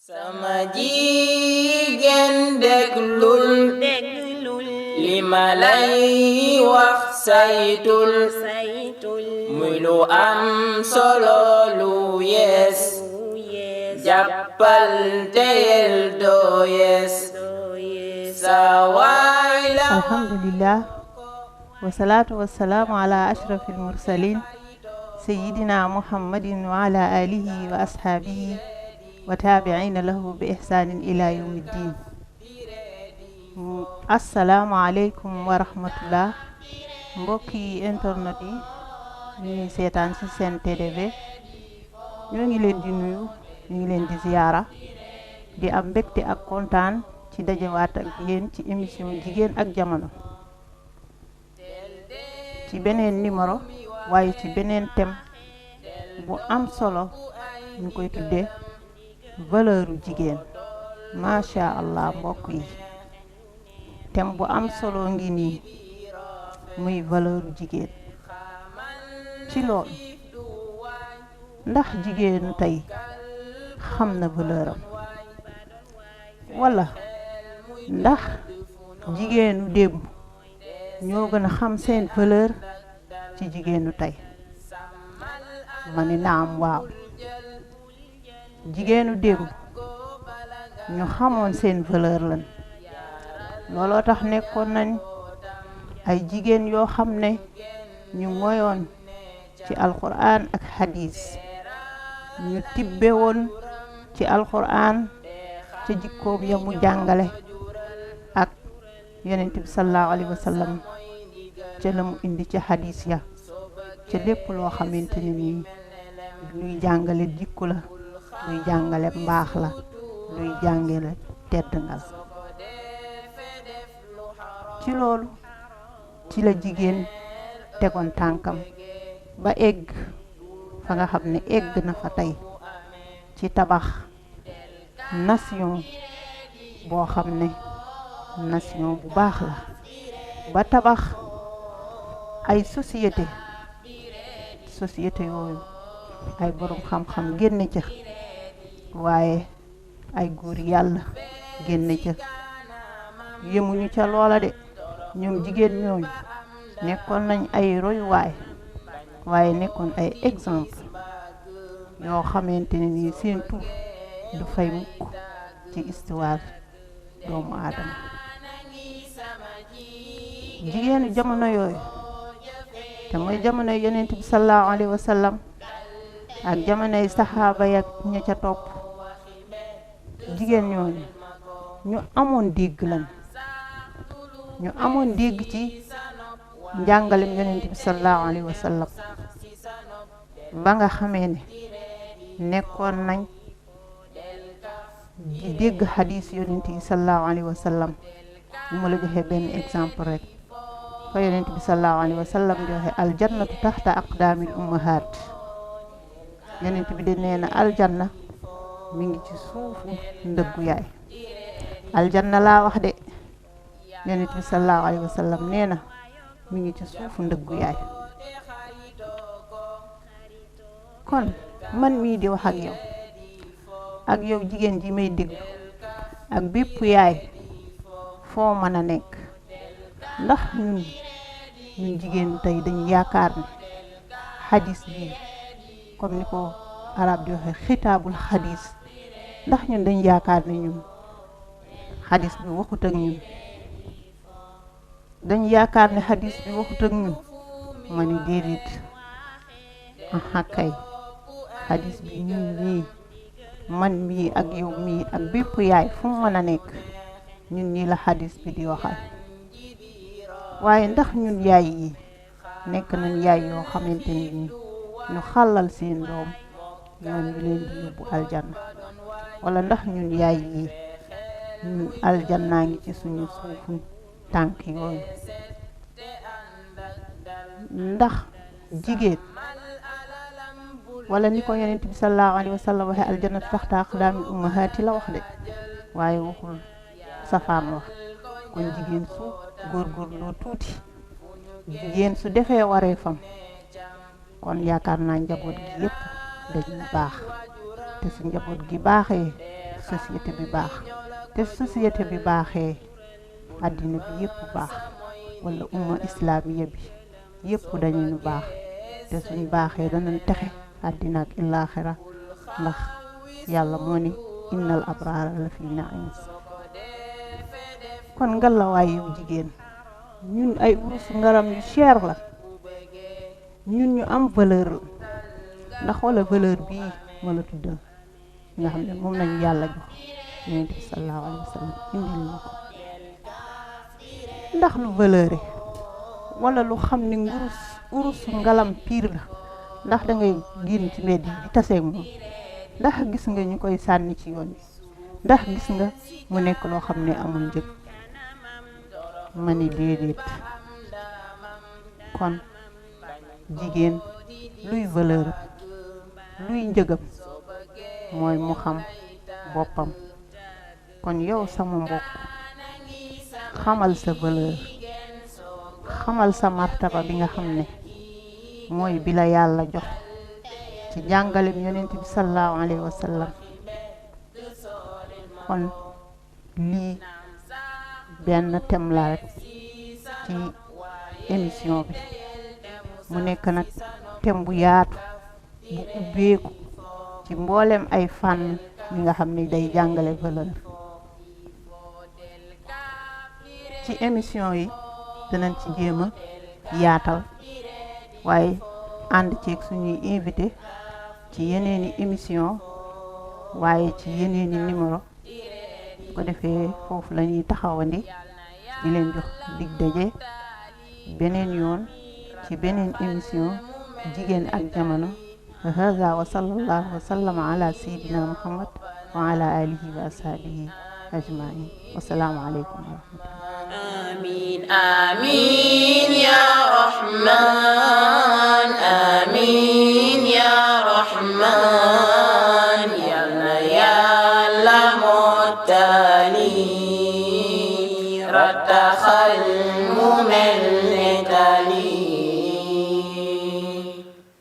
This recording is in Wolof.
sama jigéen déglul li ma lay wax saytul muy lu am solo lu yees jàppal teyel doo yees sa waay la. alhamdulillah wasalaatu wasalaamu ala ashrafil mursalin sayyidina muhammadin wa ala alihi wa ashaabihi wa taabiina lahu bi ihsaanin ila yawmiddin. assalaamu aleykum wa rahmatullah mbokki internet yi ñuy seetaan ci seen TDV ñoo ngi leen di nuyu ñu ngi leen di ziyaara di am mbégte ak kontaan ci dajewaat ak yéen ci émission jigéen ak jamono ci beneen numéro waaye ci beneen thème bu am solo ñu koy tuddee valeuru jigéen. macha allah mbokk yi thème bu am solo ngi nii muy valeuru jigéen. ci loolu ndax jigéenu tey xam na valeuram wala ndax jigéenu démb ñoo gën a xam seen valeur ci jigéenu tey? ma ni naam waaw. jigéenu démb ñu xamoon seen valeur lan looloo tax nekkoon nañ ay jigéen yoo xam ne ñu moyoon ci alquran ak hadis, ñu tibbe woon ci alquran ca jikkoom ya mu jàngale ak yonent bi sallallahu alayhi wa sallam ca la mu indi ci hadis ya, ca lépp loo xamante ne nii luy jàngale jikko la, luy jàngale mbaax la, luy jàngale tedd nga la. ci loolu ci la jigéen tegoon tànkam ba egg fa nga xam ne egg na fa tey ci tabax nation boo xam ne nation bu baax la, ba tabax ay société yooyu ay borom xam-xam génne ca, waaye ay góor yàlla génne ca. yemuñu ca loola de, ñoom jigéen ñooñu nekkoon nañ ay royuwaay, waaye nekkoon ay exemple yoo xamante ne nii seen tur du fay mukk ci histoire doomu aadama. jigéenu jamono yooyu te mooy jamonoy yonent bi sallallahu alayhi wa sallam ak jamonoy saxaaba yak ña ca topp, jigéen ñooñu ñu amoon dégg lañ, ñu amoon dégg ci njàngalem yonent bi sallallahu alayhi wa sallam, ba nga xamee ne nekkoon nañ di dégg xadiis yonent bi sallallahu alayhi wa sallam. bu ma la joxee benn exemple rek, fa yonent bi sallallahu alayhi wa sallam di waxe aljannatu taxta aqdaamil ummahaat, yonent bi de nee na aljanna mi ngi ci suufu ndëggu yaay. aljanna laa wax de, yonent bi sallallahu alayhi wa sallam nee na mi ngi ci suufu ndëggu yaay. kon man mii di wax ak yow jigéen ji may déglu, ak bépp yaay foo mën a nekk, ndax ñun jigéen tey dañu yaakaar ne xadis bi comme ni ko arab di waxe xitaabul xadis, ndax ñun dañu yaakaar ne ñun xadis bi waxut ak ñun, dañu yaakaar ne xadis bi waxut ak ñun? ma ni déedéet. aha kay, xadis bi ñun ñii, man mii ak yow mii ak bépp yaay fu mu mën a nekk, ñun ñii la xadis bi di waxal. waaye ndax ñun yaay yi nekk nañ yaay yoo xamante ne ni ñu xàllal seen doom yoon wi leen di yóbbu aljanna, wala ndax ñun yaay yi ñun aljannaa ngi ci suñu suufu tànk yooyu? ndax jigéen, wala ni ko yonent bi sallallahu alayhi wa sallam waxe aljannatu taxta aqdaamil ummahaati la wax de, waaye waxul safaan wax. kon jigéen su góorgóorloo tuuti, jigéen su defee waree fam, kon yaakaar naa njaboot gi yépp dañuy baax, te su njaboot gi baaxee su société bi baax te société bi baaxee àddina bi yépp baax wala umma islamiya bi yépp dañu baax te suñ baaxee danañ texe àddina ak ilaaxira ndax yàlla moo ni innal abraara la fi naim kon ngalawaay yow jigéen ñun ay urus ngaram yu cher la ñun ñu am valeur la ndax wala valeur bii ma la tuddal nga xam ne moom lañu yàlla jox yonent bi sallallahu alayhi wa sallam indil na ko ndax lu valeuré wala lu xam ne urus ngalam piir la ndax da ngay génn ci mbedd yi di taseeg moom ndax gis nga ñu koy sànni ci yoon bi ndax gis nga mu nekk loo xam ne amul njëg ma ni déedéet kon jigéen luy valeur luy njëgam mooy mu xam boppam kon yow sama mbokk xamal sa valeur xamal sa martaba bi nga xam ne mooy bi la yàlla jox ci jàngalem yonent bi sallallahu alayhi wa sallam kon lii benn thème la rek ci émission bi mu nekk nag thème bu yaatu bu ubbeeku ci mboolem ay fànn yi nga xam ne day jàngale valeur ci émission yi dinañ ci jéem a yaatal waaye ànd ceeg suñuy invité ci yeneeni émission waaye ci yeneeni numéro bu ko defee foofu la ñuy taxawandi di leen jox dig daje beneen yoon ci beneen émission jigéen ak jamono hada wa sallallahu wa sallama ala sayyidina muhammad wa ala alihi wa ashabihi ajmain wasalaamu aleykum wa rahmatullah آمين آمين يا رحمن آمين يا رحمن يا لمتالي رتخل ممل تالي